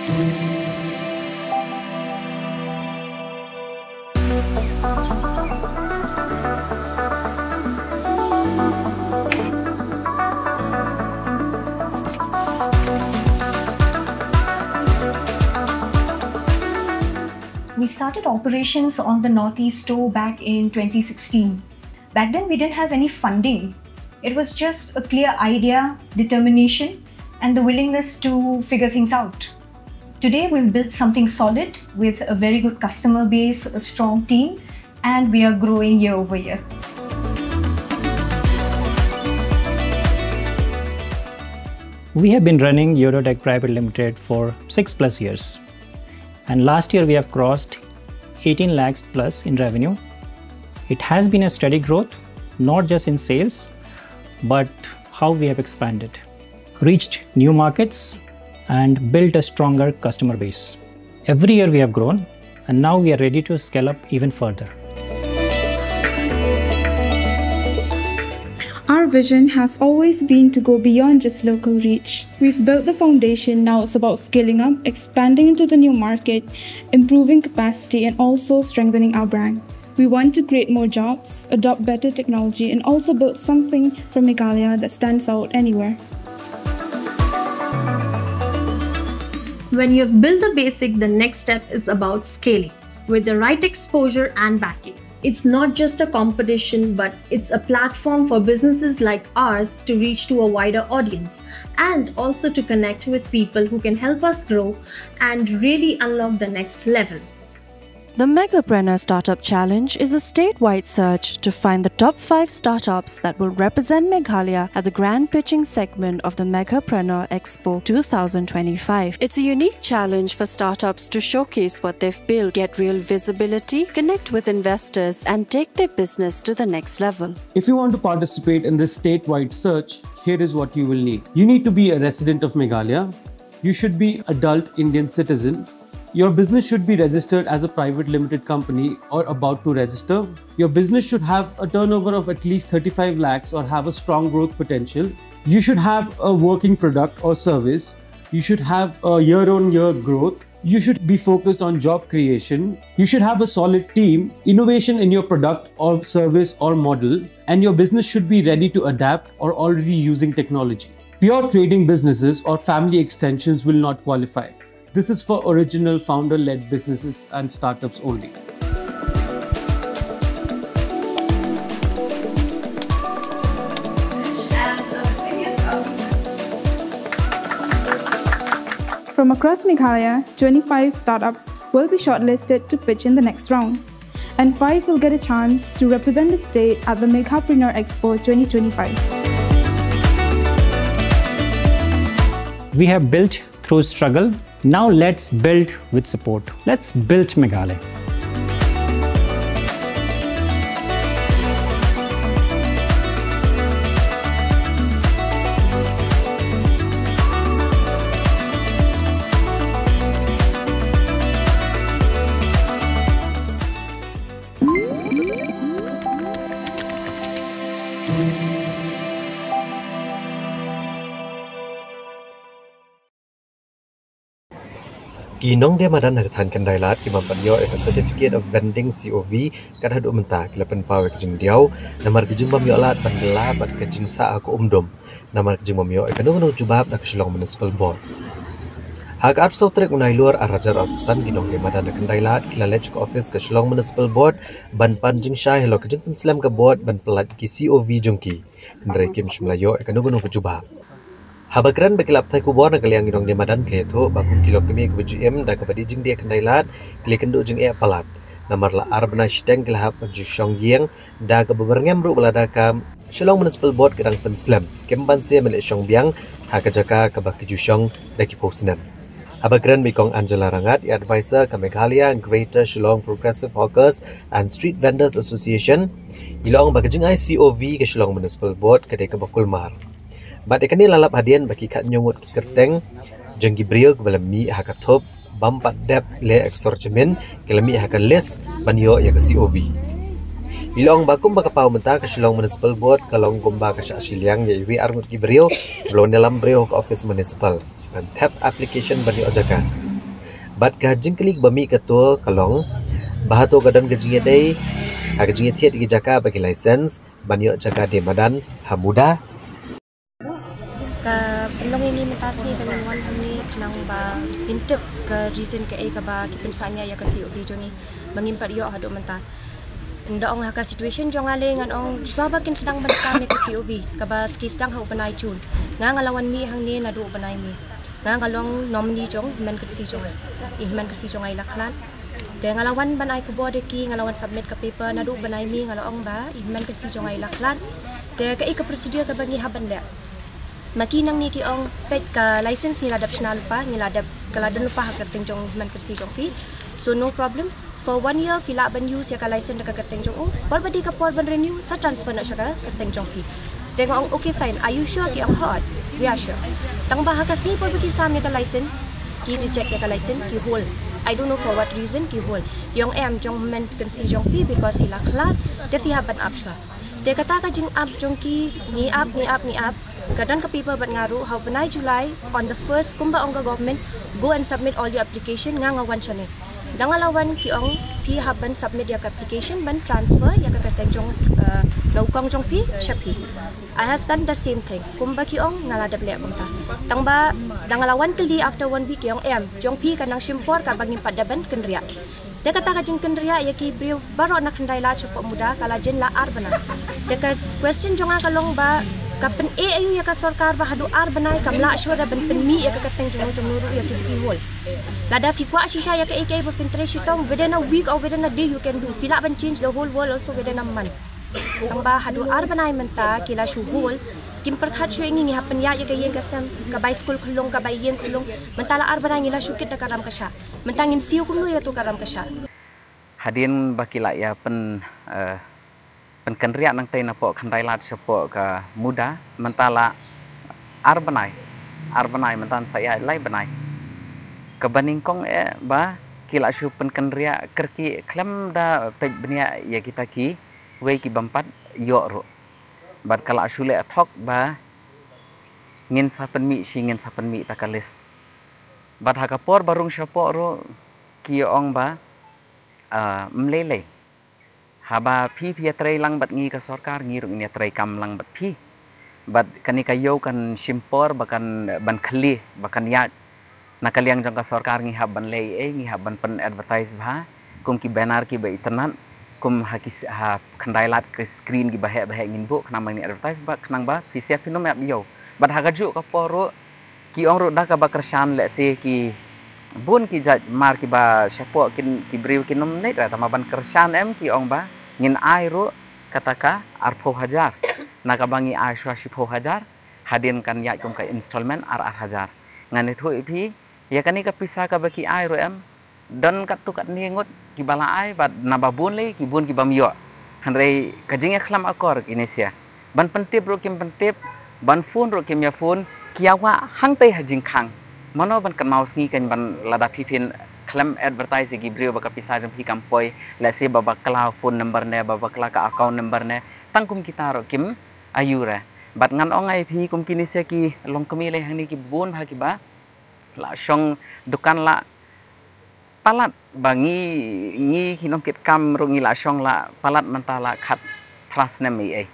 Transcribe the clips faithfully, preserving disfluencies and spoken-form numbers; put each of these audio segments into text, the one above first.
We started operations on the Northeast Store back in twenty sixteen. Back then, we didn't have any funding. It was just a clear idea, determination, and the willingness to figure things out. Today, we've built something solid with a very good customer base, a strong team, and we are growing year over year. We have been running Eurotech Private Limited for six plus years. And last year we have crossed eighteen lakhs plus in revenue. It has been a steady growth, not just in sales, but how we have expanded, reached new markets, and built a stronger customer base. Every year we have grown, and now we are ready to scale up even further. Our vision has always been to go beyond just local reach. We've built the foundation, now it's about scaling up, expanding into the new market, improving capacity, and also strengthening our brand. We want to create more jobs, adopt better technology, and also build something for Meghalaya that stands out anywhere. When you've built the basic, the next step is about scaling with the right exposure and backing. It's not just a competition, but it's a platform for businesses like ours to reach to a wider audience and also to connect with people who can help us grow and really unlock the next level. The Megapreneur Startup Challenge is a statewide search to find the top five startups that will represent Meghalaya at the grand pitching segment of the Megapreneur Expo two thousand twenty-five. It's a unique challenge for startups to showcase what they've built, get real visibility, connect with investors, and take their business to the next level. If you want to participate in this statewide search, here is what you will need. You need to be a resident of Meghalaya. You should be adult Indian citizen. Your business should be registered as a private limited company or about to register. Your business should have a turnover of at least thirty-five lakhs or have a strong growth potential. You should have a working product or service. You should have a year on year growth. You should be focused on job creation. You should have a solid team, innovation in your product or service or model, and your business should be ready to adapt or already using technology. Pure trading businesses or family extensions will not qualify. This is for original founder led businesses and startups only. From across Meghalaya, twenty-five startups will be shortlisted to pitch in the next round, and five will get a chance to represent the state at the Meghapreneur Expo twenty twenty-five. We have built through struggle. Now let's build with support. Let's build Meghalaya. Ki nongdie madan ha ka thaiñ Khyndai Lad ki bym pat ïoh ïa ka Certificate of Vending C O V kat haduh mynta ki la pynpaw ïa ka jingdiaw namar ka jingbym ïoh lad ban bylla bad ka jingsah ha ka umdum namar ka jingbym ïoh ïa kano kano ka jubab na ka Shillong Municipal Board. Ha ka arphew saw tarik u Nailur arhajar arphew san ki nongdie madan na Khyndai Lad ki la leit sha ka office ka Shillong Municipal Board ban pan jingshai halor ka jingpynslem ka board ban pyllait ki C O V jong ki. Hynrei kim shym la ïoh ïa kano kano ka jubab. Haba kren bad ki lad pathai khubor na ka liang ki nongdie madan ki la ïathuh ba kum ki lok kmie kiba ju im da kaba die jingdie Khyndai Lad ki la ïakynduh jingeh palat. Namar la ar bnai shiteng ki la hap ban ju shong ïing da kaba byrngem ruh ba lada ka Shillong Municipal Board ka dang pynslem kim banse ban leit shong biang ha ka jaka kaba ki ju shong da ki phew snem. Haba kren bad i Kong Angela Rangat, i advisor ka Meghalaya Greater Shillong Progressive Hawkers and Street Vendors Association, i la ong ba ka jingai C O V ka Shillong Municipal Board ka dei kaba kulmar. Bad ïa kane la lap hadien ba ki khathynñiew ngut ki kyrteng jong ki briew kiba la mih ha ka thup bym pat dep leh ïa ka sor jamin ki la mih ha ka list ban ïoh ïa ka C O V. I la ong ba kumba ka paw mynta ka Shillong Municipal Board ka long kumba ka shah shiliang ïa iwei ar ngut ki briew ba la wan ïalam briew ha ka office municipal ban thep application ban ïoh jaka. Bad ka jingkylli ba mih kato ka long, ba hato ka don ka jingïadei ha ka jingïathied ïa ki jaka bad ki license ban ïoh jaka dei madan ha MUDA? Ka pynlong ïa ngi mynta sngi ka ngin wan hangne khnang ba ngin tip ka reason kaei kaba ki pynsangeh ïa ka C O V jong ngi ba ngim pat ïoh haduh mynta. Nda ong ha ka situation jong nga lei ngan ong shuwa ba kin sdang ban sam ïa ka C O V kaba ki sdang ha u bnai June. Nga nga la wan mih hangne naduh u bnai May. Nga nga long nominee jong hynmen kynsi jong nga. I hynmen kynsi jong nga i la khlad. Te nga la wan ban ai khubor ïa ki, nga la wan submit ka paper naduh u bnai May, nga la ong ba i hynmen kynsi jong nga i la khlad. Te kaei ka procedure kaba ngi hap ban leh? Ma ki nangne ki ong peit ka license ngi la dep shna lypa, ngi la dep, ka la don lypa ha kyrteng jong hynmen kynsi jong phi. So no problem. For one year phi lah ban use ïa ka license da ka kyrteng jong u. Por ba dei ka por ban renew sa transfer noh sha ka kyrteng jong phi. Te nga ong okay, fine. Are you sure? Ki ong hooid, we are sure. Tang ba ha ka sngi por ba ki sam ïa ka license, ki reject ïa ka license, ki hold. I don't know for what reason ki hold. Ki ong em, jong hynmen kynsi jong phi because i la khlad, te phi hap ban ap shuwa. Te kata ka jingap jong ki, ngi ap, ngi ap, ngi ap. Ka don ka paper bad nga ruh, ha u bnai July, on the first, kumba ong ka government, go and submit all your application, nga nga wan shane. Nda nga la wan ki ong phi hap ban submit ïa ka application ban transfer ïa ka kyrteng jong, eh, na u kong jong phi sha phi. I has done the same thing. Kumba ki ong nga la dep leh kumta. Tang ba nda nga la wan kylli after one week ki ong em, jong phi ka nang shim por kaba ngim pat dei ban kynriah. Te kata ka jingkynriah ïa ki briew baroh na Khyndai Lad shapoh MUDA ka la jin la ar bnai. Te ka question jong nga ka long ba ka pyn-e aïu ïa ka sorkar ba haduh ar bnai kam lah shuh da ban pynmih ïa ka kyrteng jong u jong u ruh ïa ki, ki hold. Lada phi kwah shisha ïa kaei kaei ba phin trei shitom, within a week or within a day you can do. Phi lah ban change the whole world also within a month. Tang ba haduh ar bnai mynta ki la shu hold, kim pyrkhat shuh ïa ngi, ngi hap pynïaid ïa ka ïing ka sem, ka bai skul khyllung, ka bai ïing khyllung. Mynta la ar bnai ngi la shu kit da ka ram ka shah. Mynta ngin siew kumno ïa tu ka ram ka shah? Hadien ba ki la ïa pyn, eh, pynkynriah nangtei napoh Khyndai Lad shapoh ka MUDA, mynta la ar bnai, ar bnai, mynta sa ïa lai bnai. Kaba nyngkong eh ba ki la shu pynkynriah kyrkieh khlem da peit bniah ïa kita kiwei ki bym pat ïoh ruh. Bad ka la shu leh thok ba ngin sa pynmih shi, ngin sa pynmih ta ka list. Bad ha ka por ba rung shapoh ruh ki ong ba, ah, ym lei lei. Haba phi phi ïatrei lang bad ngi ka sorkar, ngi ruh ngin ïatrei kam lang bad phi. Bad kane ka ïew kan shim por ba kan ban khlieh, ba kan ïaid. Na ka liang jong ka sorkar ngi hap ban leh ei, ngi hap ban pyn advertise bha kum ki banner kiba itynnad, kum ha ki, ha Khyndai Lad ki screen kiba heh ba heh ngin buh khnang ba ngin advertise, ba khnang ba phi sha phin ym ïap ïew. Bad ha kajuh ka por ruh ki ong ruh da kaba kyrshan, lehse ki bun ki jait mar kiba shapoh kin, ki briew kin ym nit ra, tangba ban kyrshan em ki ong ba ngin ai ruh kata ka arphew hajar. Na kaba ngi ai shuwa shiphew hajar, hadien kan ïaid kum ka installment ar ar hajar. Ngan ïathuh ïa phi, ïa kane ka pisa kaba ki ai ruh em, don katto katne ngut kiba la ai, bad naba bun lei ki bun ki bym ïoh. Hynrei ka jingïakhlem akor kine sia. Ban pyntip ruh kim pyntip, ban phone ruh kim ïa phone, ki ïa wah hangtei ha jingkhang. Mano ban kynmaw sngi kan ban lada phi phin khlem advertise ïa ki briew ba ka pisa jong phi kam poi, lehse ba bakla phone number ne, ba bakla ka account number ne, tang kum kita ruh kim aiu re. Bad ngan ong ïa phi kum kine sia ki longkmie lei hangne ki bun bha kiba la shong dukan la palat, ba ngi, ngi ki nongkitkam ruh ngi la shong la palat mynta la khatphra snem ei ei.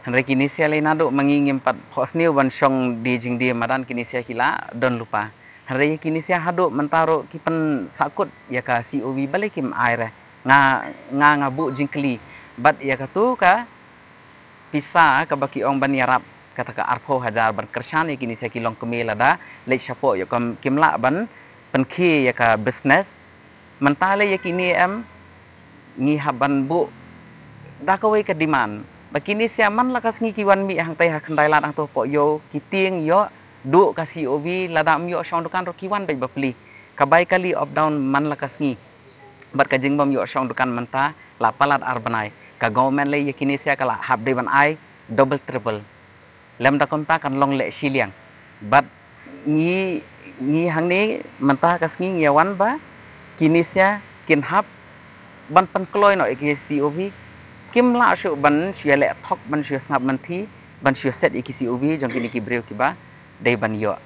Hynrei kine sia lei naduh ma ngi ngim pat phohsniew ban shong die jingdie madan, kine sia ki la don lypa. Hynrei kine sia haduh mynta ruh ki pynsahkut ïa ka C O V balei kim ai re. Nga, nga, nga buh jingkylli. Bad ïa katu ka pisa kaba ki ong ban ïarap, kata ka arphew hajar, ban kyrshan ïa kine sia ki longkmie lada leit shapoh ïoh kam, kim lah ban pynkhie ïa ka business. Mynta lei ïa kine em, ngi hap ban buh da kawei ka demand ba kine sia man la ka sngi ki wan mih hangtei ha Khyndai Lad hangto poh ïew, ki tieng ïoh duh ka C O V, lada ym ïoh shong dukan ruh ki wan beit bapli. Ka bai kali up down man la ka sngi. Bad ka jingbym ïoh shong dukan mynta la palat ar bnai. Ka government lei ïa kine sia ka la hap dei ban ai double triple. Lymda kumta kan long leh shiliang. Bad ngi, ngi hangne mynta ka sngi ngi ïa wan ba kine sia kin hap ban pynkloi noh ïa ki C O V. Kim lah shuh ban shu ïa leh thok, ban shu ïa sngap mynthi, ban shu ïa set ïa ki C O V jong kine ki briew kiba dei ban ïoh.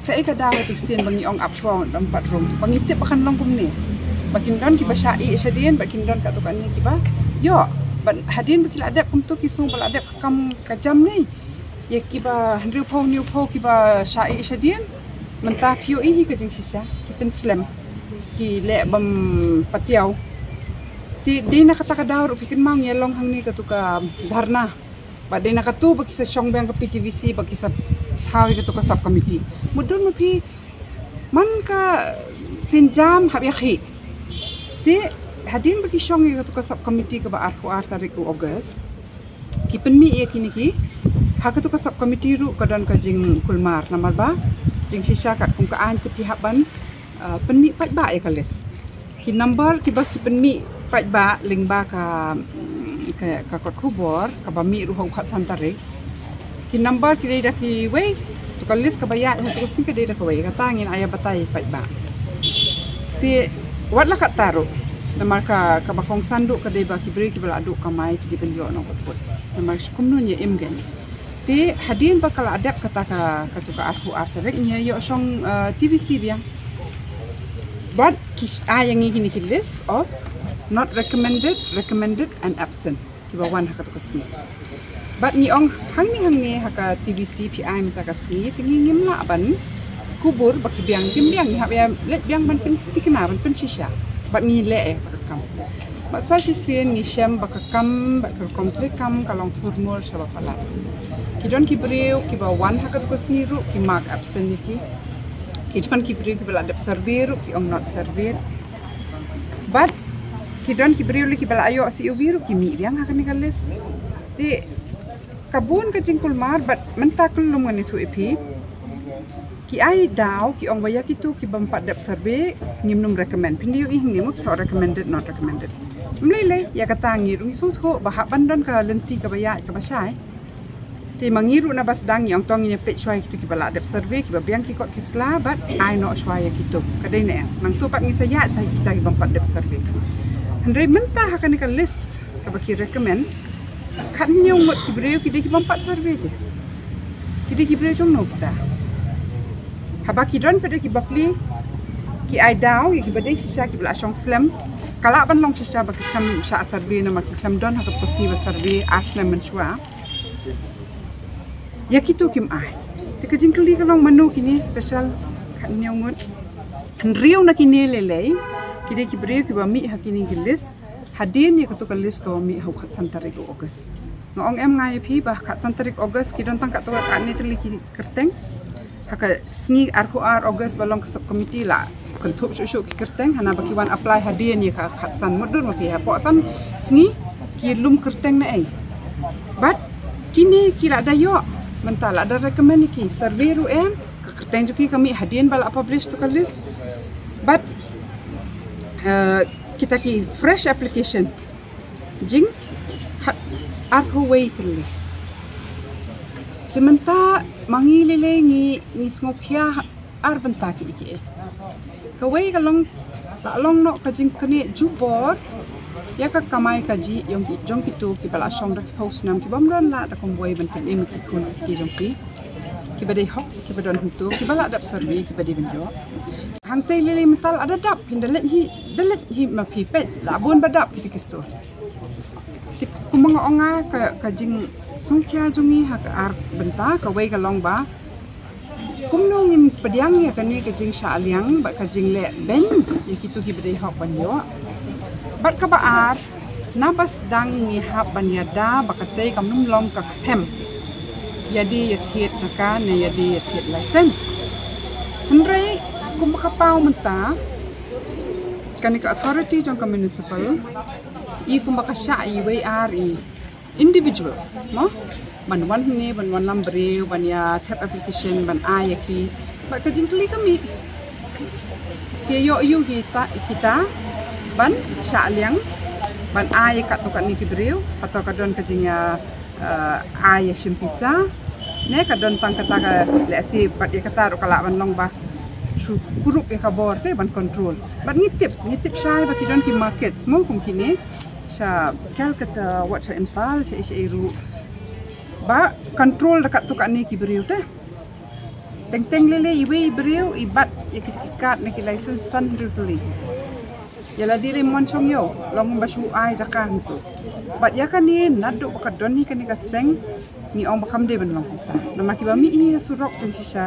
Sa ïa ka daw ha tu sien ba ngi ong ap shuwa ong dam pat rung. Ba ngi tip ba kan long kumne. Ba kin don kiba shah ïeh shadien, ba kin don katto katne kiba ïoh. Ba hadien ba ki la dep kumtu ki sngew ba la dep ka kam ka jam ne. Ïa kiba hynriew phew hynñiew phew kiba shah ïeh shadien. Mynta phi ïohi hi ka jingshisha ki pynslem. Ki leh bym patiaw. Te dei na kata ka daw ruh phi kynmaw ngi ïa long hangne katu ka dharna. Ba dei na katu ba ki sa shong biang ka P T V C ba ki sa thaw ïa katu ka sub committee. Mutdur ma phi man ka sienjam hap ïa khih. Te hadien ba ki shong ïa katu ka sub committee kaba arphew ar tarik u August. Ki pynmih ïa kine ki ha katu ka sub committee ruh ka don ka jingkulmar namar ba jingshisha katkum ka aiñ te phi hap ban, uh, pynmih paidbah ïa ka list. Ki number kiba ki pynmih paidbah lyngba ka, mm, ka, ka kot khubor kaba mih ruh ha u khatsan tarik. Ki number ki dei da kiwei, tu ka list kaba ïaid ha tu ka sngi ka dei da kawei, kata ngin ïa batai paidbah. Te wat la katta ruh namar ka, kaba kongsan duh ka dei ba ki briew kiba la duh kamai ki dei ban ïoh noh put put. Namar kumno ngi im gen. Te hadien ba ka la dep kata ka, katu ka arphew ar tarik ngi ïa ïoh shong, uh, T V C biang. Bad ki ai ïa ngi kine ki list of not recommended, recommended and absent. Kiba wan ha katu ka sngi. Bad ngi ong hangne hangne ha ka T V C phi ai mynta ka sngi te ngi ngim lah ban kubur ba ki biang kim biang, ngi hap ïa leit biang ban pynthikna ban pynshisha. Bad ngi leh ïa kata ka kam. Bad sa shisien ngi shem ba ka kam bad ka rukom treikam ka long thurmur shaba palat. Ki don ki briew kiba wan ha katu ka sngi ruh ki mark absent ïa ki. Ki don ki briew kiba la dep survey ruh ki ong not surveyed. Bad ki don ki briew lei kiba la ïoh C O V ruh ki mih biang ha kane ka list. Te ka bun ka jingkulmar bad mynta ka lum ngan ïathuh ïa phi. Ki ai daw ki ong ba ïa kitu ki bym pat dep survey ngim num recommend. Phin ïohi hangne mo ki thoh recommended, not recommended. Ym lei lei ïa kata ngi ruh ngi sngewthuh ba hap ban don ka lynti kaba ïaid kaba shai. Te ma ngi ruh naba sdang ngi ong to ngin ïa peit shuwa ïa kitu kiba la dep survey kiba biang ki kot ki sla bad ai noh shuwa ïa kitu. Ka dei ne em. Nangtu pat ngin sa ïaid sa ïa kita ki bym pat dep survey. Hynrei mynta ha kane ka list kaba ki recommend khathynñiew ngut ki briew ki dei ki bym pat survey te. Ki dei ki briew jong no kita. Haba ki don pat ki bapli ki ai daw ïa kiba dei shisha kiba la shong slem. Ka lah ban long shisha ba ki khlem shah survey namar ki khlem don ha ka pusi ba survey ar snem mynshuwa. Ïa kitu kim ai. Te ka jingkylli ka long mano kine special khathynñiew ngut. Hynriew na kine lei lei ki dei ki briew kiba mih ha kine ki list. Hadien ïa katu ka list kaba mih ha u khatsan tarik u August. Nga ong em nga ïa phi ba khatsan tarik August ki don tang katto katne tylli ki kyrteng. Ha ka sngi arphew ar August ba long ka sub committee la kynthup shuh shuh ki kyrteng hana ba ki wan apply hadien ïa ka khatsan, mutdur ma phi hapoh san sngi ki lum kyrteng ne ei. Bad kine ki la da ïoh mynta la da recommend ïa ki survey ruh em, ka kyrteng jong ki ka mih hadien ba la publish tu ka list. Bad, eh, kita ki fresh application jing khat arphew wei tylli. Te mynta ma ngi lei lei ngi, ngi sngewkhia ar bynta ki ki. Kawei ka long, la long noh ka jingknieh jubor ïa ka kamai kajih jong ki, jong kitu kiba la shong da ki phew snem ki bym don lad da kumwei ban pynim ki khun ki kti jong ki. Kiba dei hok, kiba don hangtu, kiba la dep survey, kiba dei ban ïoh. Hangtei lei lei mynta la da dap, phin da leit hi, da leit hi ma phi peit, la bun ba dap kita ki store. Te kumba nga ong nga ka, ka jingsngewkhia jong ngi ha ka ar bynta, kawei ka long ba kumno ngin pdiang ïa kane ka jingshah liang bad ka jingleh beiñ ïa kitu kiba dei hok ban ïoh. Bad kaba ar, naba sdang ngi hap ban ïada ba katei kam nym long ka kthem ïadie ïathied jaka ne ïadie ïathied license. Hynrei kumba ka paw mynta kane ka authority jong ka municipal i kumba ka shah iwei ar i individuals, mo? Ban wan hangne, ban wanlam briew, ban ïa thep application, ban ai ïa ki. Bad ka jingkylli ka mih. Ki ïoh ïoh kita, kita, ban shah liang, ban ai ïa katto katne ki briew, hato ka don ka jingïa, eh, ai ïa shim pisa, ne ka don tang kata ka lehse bad ïa kata ruh ka lah ban long ba shu kurup ïa ka bor te ban control. Bad ngi tip, ngi tip shai ba ki don ki markets mo kum kine. Sha Calcutta, wat sha Imphal, sha, sha ruh. Ba control da katto katne ki briew te. Teng teng lei lei iwei i briew i bat ïa ki, ki card ne ki license san hynriew tylli. Ïa lade lei mon shong ïew, long ba shu ai jaka hangto. Bad ïa kane naduh ba ka don hi kane ka seng, ngi ong ba kam dei ban long kumta. Namar kiba mih hi ha surok jong shisha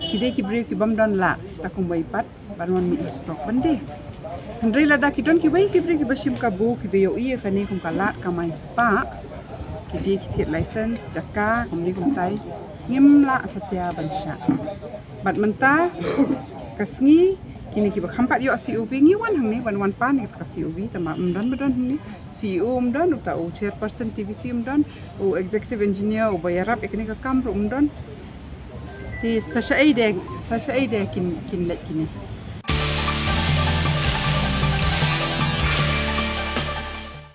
ki dei ki briew ki bym don lad da kumba i bat ban wan mih ha surok ban die. Hynrei lada ki don kiwei ki briew kiba shim kabu, kiba ïohi ïa kane kum ka lad kamai spah, ki die ki thied license, jaka, kumne kumtai, ngim lah satia ban shah. Bad mynta ka sngi, kine kiba kham pat ïoh C O V, ngi wan hangne ban wan pan ïa ka C O V, tangba ym don ba don hangne. C E O ym don, uta u chairperson T V C ym don, u executive engineer uba ïarap ïa kane ka kam ruh ym don. Te sa shaei de, sa shaei de kin, kin leit kine.